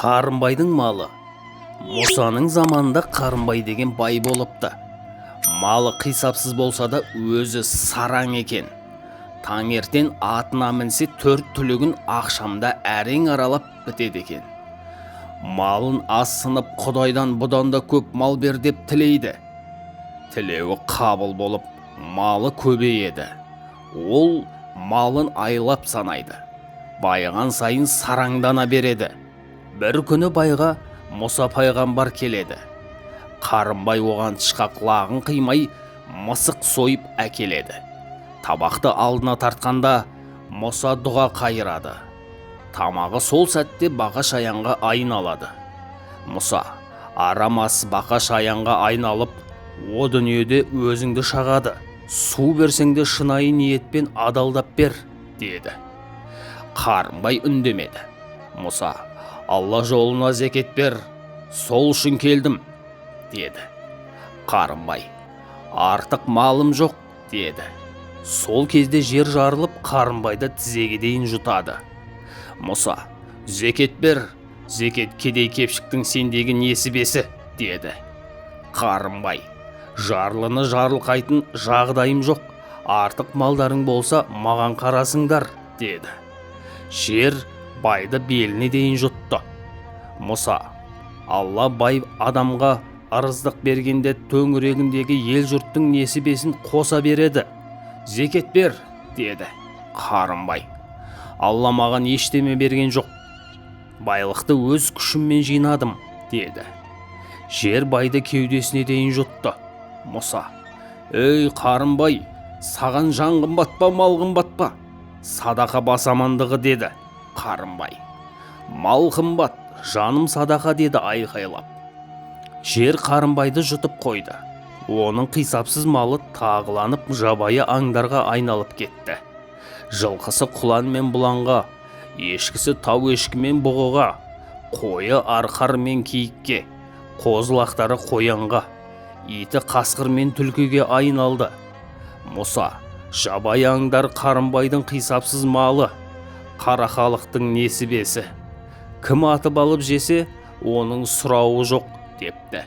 Қарынбайдың малы. Мұсаның заманында Қарынбай деген бай болыпты. Малы қисапсыз болса да, өзі сараң екен. Таңертең атына мінсе, төрт түлігін ақшамда әрең аралап бітеді екен. Малын азсынып, құдайдан бұдан да көп мал бер деп тілейді. Тілеуі қабыл болып, малы көбейеді. Ол малын айлап санайды. Байыған сайын сараңдана береді. Бір күні байға Мұса пайғамбар келеді. Қарынбай оған тышқақ лағын қимай, мысық сойып әкеледі. Табақты алдына тартқанда, Мұса дұға қайырады. Тамағы сол сәтте бақа шаянға айналады. Мұса: «Арам ас бақа шаянға айналып, о дүниеде өзіңді шағады. Су берсең де, шынайы ниетпен адалдап бер», – деді. Қарынбай үндемеді. Мұса: «Алла жолына зекет бер, сол үшін келдім», – деді. Қарынбай: «Артық малым жоқ», – деді. Сол кезде жер жарылып, Қарынбайды тізеге дейін жұтады. Мұса: «Зекет бер, зекет кедей кепшіктің сендегі несібесі», – деді. Қарынбай: «Жарлыны жарылқайтын жағдайым жоқ, артық малдарың болса, маған қарасыңдар», – деді. Жер байды беліне дейін жұтты. Мұса: «Алла бай адамға ырыздық бергенде, төңірегіндегі ел жұрттың несібесін қоса береді, зекет бер», – деді. Қарынбай: «Алла маған ештеме берген жоқ, байлықты өз күшіммен жинадым», – деді. Жер байды кеудесіне дейін жұтты. Мұса: «Ей, Қарынбай, саған жан қымбат па, мал қымбат па? Садақа бас амандығы», – деді. Қарынбай: «Мал қымбат, жаным садақа», – деді айқайлап. Жер Қарынбайды жұтып қойды. Оның қисапсыз малы тағыланып, жабайы аңдарға айналып кетті. Жылқысы құлан мен бұланға, ешкісі тау ешкі мен бұғыға, қойы арқар мен киікке, қозы лақтары қоянға, иті қасқыр мен түлкіге айналды. Мұса: «Жабайы аңдар Қарынбайдың қисапсыз малы, қара халықтың несібесі. Кім атып алып жесе, оның сұрауы жоқ», – депті.